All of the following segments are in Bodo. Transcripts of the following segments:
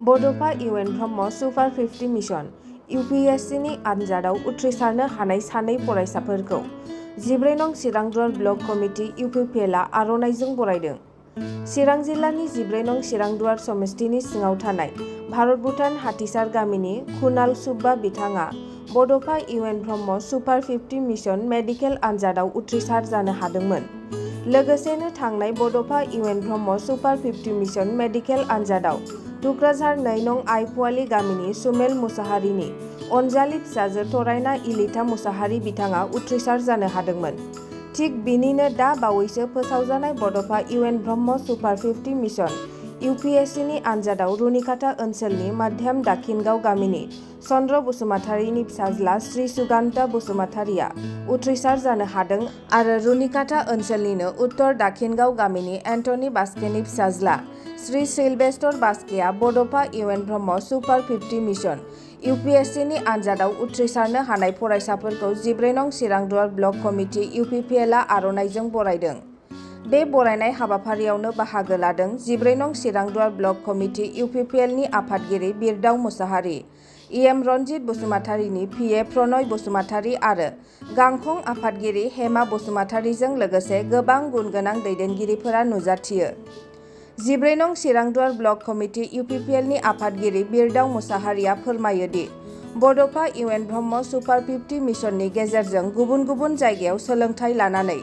बड'फा इउ.एन ब्रह्म सुपार 50 मिशन इउ.पि.एस.सि. आनजादाव उथ्रिसारनो हानाय सानै फरायसाफोरखौ 14 नं चिरां दुवार ब्लक कमिटि इउ.पि.पि.एल.आ आर'नाइजों बरायदों। चिरां जिल्लानि 14 नं चिरां दुवार समिस्तिनि सिङाव थानाय भारत भुटान हाथिसार गामिनि कुणाल सुब्बा बिथाङा Bodofa U N Brahma super 50 mission medical आनजादाव उथ्रिसार जानो हादोंमोन। लोगोसेनो थांनाय Bodofa U N Brahma super 50 mission medical आनजादाव टुक्राझार 2 नं आइपुवालि गामिनि सुमेल मुसाहारिनि अनजालि फिसाजो थरायना इलिता मुसाहारि बिथाङा उथ्रिसार जानो हादोंमोन। थिग बिनिनो दा बावैसो फोसावजानाय बड'फा इउ.एन ब्रह्म सुपार 50 मिशन इउ.पि.एस.सि. आनजादाव रुनिकाटा ओनसोलनि माध्यम दाखिनगाव गामिनि चन्द्र बसुमतारिनि फिसाज्ला श्री सुगान्ता बसुमतारिया उथ्रिसार जानो हादों आरो रुनिकाटा ओनसोलनिनो उत्तर दाखिनगाव गामिनि एन्टनी बास्केनि फिसाज्ला श्री सिलभेस्टर बास्केया बड'फा इउ.एन ब्रह्म सुपार 50 मिशन इउ.पि.एस.सि. आनजादाव उथ्रिसारनो हानाय फरायसाफोरखौ 14 नं चिरां दुवार ब्लक कमिटि इउ.पि.पि.एल.आ आर'नाइजों बरायदों। बे बरायनाय हाबाफारियावनो बाहागो लादों 14 नं चिरां दुवार ब्लक कमिटि इउ.पि.पि.एल.नि आफादगिरि बिरदाव मुसाहारि, इ.एम. रनजित बसुमतारिनि पि.ए. प्रनय बसुमतारि आरो गांखं आफादगिरि हेमा बसुमतारिजों लोगोसे गोबां गुनगोनां दैदेनगिरिफोरा नुजाथियो। 14 नं चिरां दुवार ब्लक कमिटि इउ.पि.पि.एल.नि आफादगिरि बिरदाव मुसाहारिया फोरमायो दि बड'फा इउ.एन ब्रह्म सुपार 50 मिशननि गेजेरजों गुबुन गुबुन जायगायाव सोलोंथाइ लानानै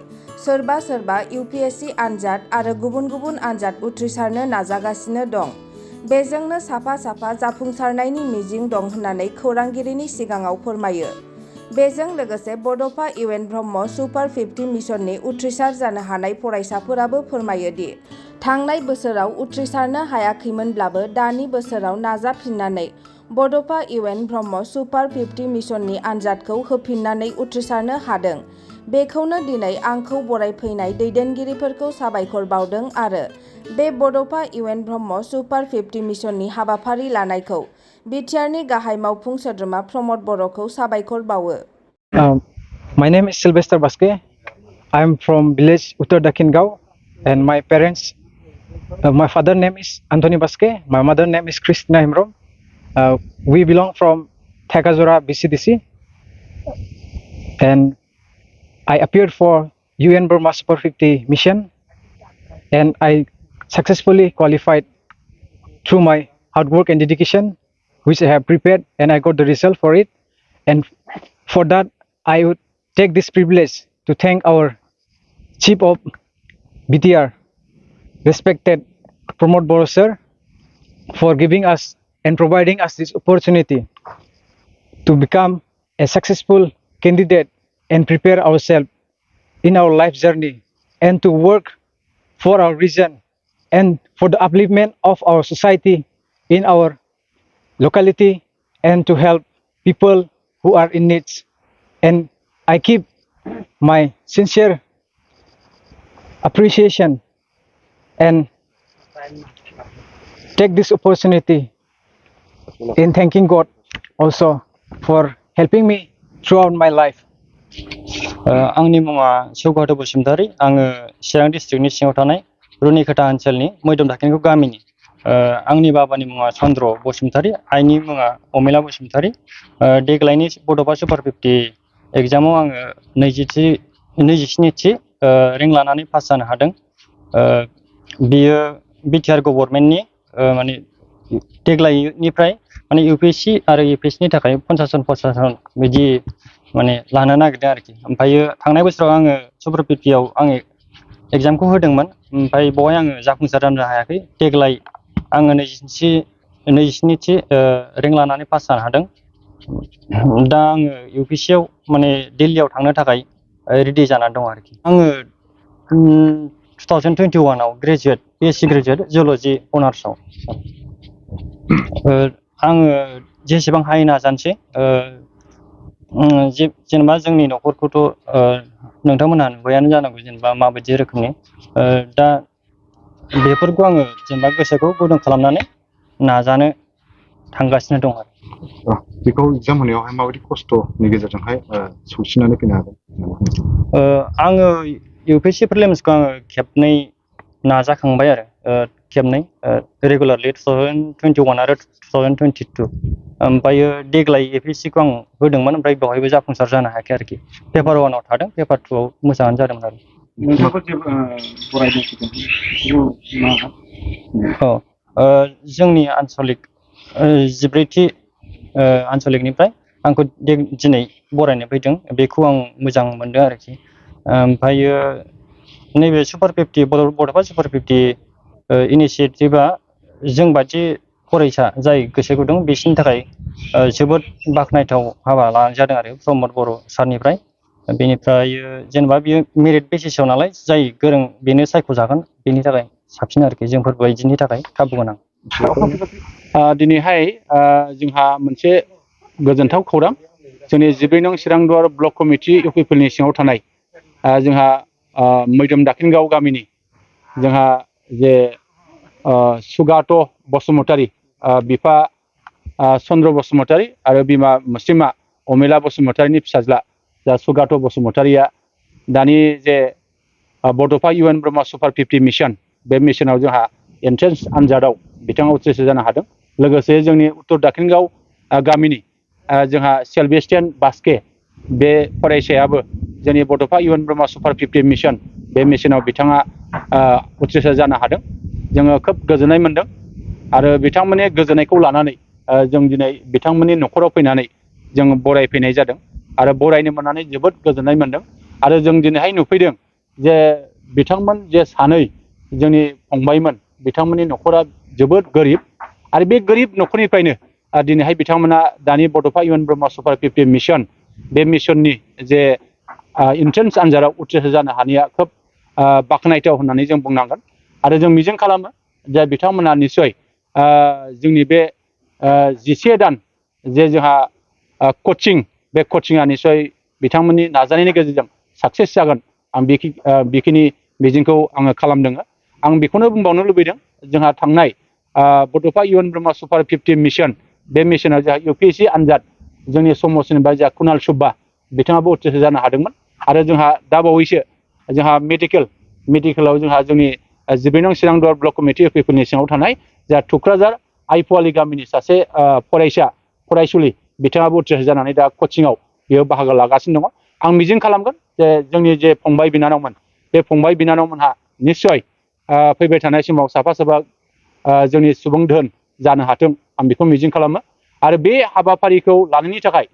सोरबा सोरबा इउ.पि.एस.सि. आनजाद आरो गुबुन गुबुन आनजाद उथ्रिसारनो नाजागासिनो दं। बेजोंनो साफा साफा जाफुंसारनायनि मिजिं दं होननानै खौरांगिरिनि सिगाङाव फोरमायो। बेजों लोगोसे बड'फा इउ.एन ब्रह्म सुपार 50 मिशननि उथ्रिसार जानो हानाय फरायसाफोराबो फोरमायो दि थांनाय बोसोराव उथ्रिसारनो हायाखैमोनब्लाबो दानि बोसोराव नाजाफिननानै बड'फा इउ.एन ब्रह्म सुपार 50 मिशननि आनजादखौ होफिननानै उथ्रिसारनो हादों। बेखौनो दिनै आंखौ बरायफैनाय दैदेनगिरिफोरखौ साबायखर बावदों आरो बे बड'फा इउ.एन ब्रह्म सुपार 50 मिशननि हाबाफारि लानायखौ बिटिआरनि गाहाय मावफुं सोद्रोमा प्रमद बर'खौ साबायखर बावो। My name is Sylvester Baske. I am from village Uttar Dakhingao, and my parents, my father name is Anthony Baske, my mother name is Krishna Himrom. We belong from Thekazora, BCDC, and I appeared for UN Burma Super 50 mission, and I successfully qualified through my hard work and dedication, which I have prepared, and I got the result for it. And for that, I would take this privilege to thank our Chief of BTR, respected Pramod Boro sir, for giving us and providing us this opportunity to become a successful candidate and prepare ourselves in our life journey and to work for our region and for the upliftment of our society in our locality and to help people who are in need. And I keep my sincere appreciation and take this opportunity in thanking God also for helping me throughout my life. आंनि मुङा सौगात बसुमतारी। आङो चिरां डिस्ट्रिक्टनि सिङाव थानाय रुनिकाटा ओनसोलनि मैदम दाखिनगाव गामिनि। आंनि बाबानि मुङा चन्द्र बसुमतारी, आइनि मुङा अमेला बसुमतारी। देग्लायनि बड'फा सुपार 50 एग्जामाव आङो 27थि रेंक लानानै पास जानो हादों। बियो बिटिआर गभर्नमेन्टनि माने देग्लायनिफ्राय माने इउ.पि.एस.सि. आरो इउ.पि.एस.सि.नि थाखाय 50 जन बिदि माने लानो नागिरदों आरोखि। ओमफ्रायो थांनाय बोसोराव आङो सुपार 50 आव आङो एग्जामखौ होदोंमोन, ओमफ्राय बेवहाय आङो जाफुंसार जानो हायाखै। देग्लाय आङो 27थि रेंक लानानै पास जानो हादों। दा आङो इउ.पि.एस.सि. आव माने दिल्लीयाव थांनो थाखाय रेडि जानानै दं आरोखि। आङो 2021 आव ग्रेजुवेट, बिएससि ग्रेजुवेट जिअल'जि अनार्सआव। आङो जेसेबां हायो नाजानोसै। जेनेबा जोंनि न'खरखौथ' नोंथांमोनहा नुबायानो जानांगौ, जेनेबा माबायदि रोखोमनि। दा बेफोरखौ आङो जेनेबा गोसोखौ गुदुं खालामनानै नाजानो थांगासिनो दं आरो। बेखौ एग्जाम होनायावहाय माबायदि खस्थ'नि गेजेरजोंहाय सौसिनानै फैनो हागोन? आङो इउ.पि.एस.सि. प्रिलिम्सखौ आङो खेबनै नाजाखांबाय आरो। खेबनै रेगुलारलि 2021 आरो 2022 ओमफ्रायो देग्लाय एपिएससिखौ आं होदोंमोन ओमफ्राय बेवहायबो जाफुंसार जानो हायाखै आरोखि पेपार 1 आव थादों पेपार 2 आव मोजाङानो जादोंमोन आरो नोंथांखौ जे बरायदों जोंनि आनसलिक 14थि आनसलिकनिफ्राय आंखौ दिनै बरायनो फैदों बेखौ आं मोजां मोनदों आरोखि ओमफ्रायो नैबे सुपार 50 बड'फा सुपार 50 इनिसियेटिभआ जों बादि फरायसा जाय गोसो गुदुं बिसोरनि थाखाय जोबोद बाख्नायथाव हाबा लानाय जादों आरो प्रमद बर' सारनिफ्राय बेनिफ्राय जेनेबा बियो मेरिट बेसिसाव नालाय जाय गोरों बेनो सायख'जागोन बेनि थाखाय साबसिन आरोखि जोंफोर बायदिनि थाखाय खाबु गोनां दिनैहाय जोंहा मोनसे गोजोनथाव खौरां जोंनि 14 नं चिरांदुवार ब्लक कमिटि इउपिपिएलनि सिङाव थानाय जोंहा मैदोम दाखिनगाव गामिनि जोंहा जे सुगात बसुमतारी बिफा चन्द्र बसुमतारी आरो बिमा मुस्लिमा अमेला बसुमतारीनि फिसाज्ला जा सुगात बसुमतारीया दानि जे बड'फा U N Brahma super 50 Mission Bay मिशनाव जोंहा एन्ट्रेन्स आनजादाव बिथाङा उथ्रिसार जानो हादों लोगोसे जोंनि उत्तर दाखिनगाव गामिनि जोंहा सेलबेस्टियान बास्के बे फरायसायाबो जोंनि बड'फा U N Brahma super 50 Mission Bay मिशनाव बिथाङा उथ्रिसार जानो हादों जोङो खोब गोजोननाय मोनदों आरो बिथांमोननि गोजोननायखौ लानानै जों दिनै बिथांमोननि न'खराव फैनानै जों बरायफैनाय जादों आरो बरायनो मोननानै जोबोद गोजोननाय मोनदों आरो जों दिनैहाय नुफैदों जे बिथांमोन जे सानै जोंनि फंबायमोन बिथांमोननि न'खरा जोबोद गोरिब आरो बे गोरिब न'खरनिफ्रायनो दिनैहाय बिथांमोना दानि बड'फा U N Brahma super 50 Mission Bay मिशननि जे एन्ट्रेन्स आनजादाव उथ्रिसार जानो हानाया खोब बाख्नायथाव होननानै जों बुंनांगोन आरो जों मिजिं खालामो जे बिथांमोना निस्सय जोंनि बे 11 दान जे जोंहा कचिं बे कचिंआ निस्सय बिथांमोननि नाजानायनि गेजेरजों साक्सेस जागोन आं बेखिनि मिजिंखौ आङो खालामदों आं बेखौनो बुंबावनो लुबैदों जोंहा थांनाय Bodofa U N Brahma super 50 Mission Bay मिशनाव जोंहा इउपिएससि आनजाद जोंनि समसिनिफ्राय जोंहा कुनाल सुब्बा बिथाङाबो उथ्रिसार जानो हादोंमोन आरो जोंहा दा बावैसो जोंहा मेडिकेलाव जोंहा जोंनि 14 नं चिरांदुवार ब्लक कमिटि इउपिपिएलनि सिङाव थानाय जोंहा थुक्राझार आइपुवालि गामिनि सासे फरायसुलि बिथाङाबो उथ्रिसार जानानै दा कचिंआव बेयाव बाहागो लागासिनो दङ आं मिजिं खालामगोन जे जोंनि जे फंबाय बिनानावमोन बे फंबाय बिनानावमोनहा निस्सय फैबाय थानाय समाव साफा जोंनि सुबुं धोन जानो हाथों आं बेखौ मिजिं खालामो आरो बे हाबाफारिखौ लानायनि थाखाय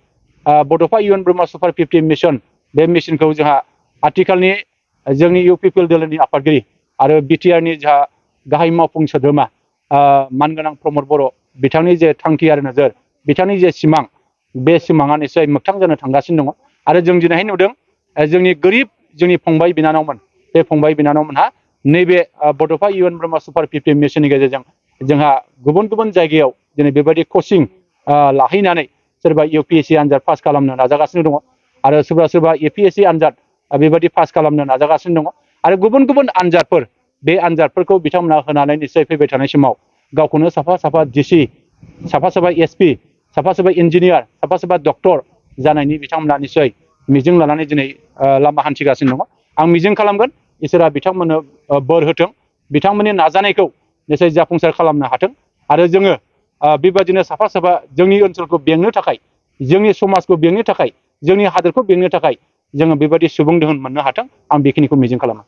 बड'फा U N Brahma super 50 Mission Bay मिशनखौ जोंहा आथिखालनि जोंनि इउपिपिएल दोलोनि आफादगिरि आरो बिटिआरनि जोंहा गाहाय मावफुं सोद्रोमा मानगोनां प्रमद बर' बिथांनि जे थांखि आरो नोजोर बिथांनि जे सिमां बे सिमाङा निस्सय मोगथां जानो थांगासिनो दङ आरो जों दिनैहाय नुदों जोंनि गोरिब जोंनि फंबाय बिनानावमोन बे फंबाय बिनानावमोनहा नैबे बड'फा इउ.एन ब्रह्म सुपार 50 मिशननि गेजेरजों जोंहा गुबुन गुबुन जायगायाव दिनै बेबायदि कचिं लाहैनानै सोरबा इउपिएससि आनजाद पास खालामनो नाजागासिनो दङ आरो सोरबा एपिएससि आनजाद बेबायदि पास खालामनो नाजागासिनो दङ आरो गुबुन गुबुन आनजादफोर बे आनजादफोरखौ बिथांमोना होनानै निस्सय फैबाय थानाय समाव गावखौनो साफा डिसि साफा एसपि साफा इन्जिनियार साफा डक्टर जानायनि बिथांमोना निस्सय मिजिं लानानै दिनै लामा हान्थिगासिनो दङ आं मिजिं खालामगोन इसोरा बिथांमोननो बोर होथों बिथांमोननि नाजानायखौ निस्सय जाफुंसार खालामनो हाथों आरो जोङो बेबायदिनो साफा जोंनि ओनसोलखौ बेंनो थाखाय जोंनि समाजखौ बेंनो थाखाय जोंनि हादोरखौ बेंनो थाखाय जोङो बेबायदि सुबुं दोहोन मोननो हाथों आं बेखिनिखौ मिजिं खालामो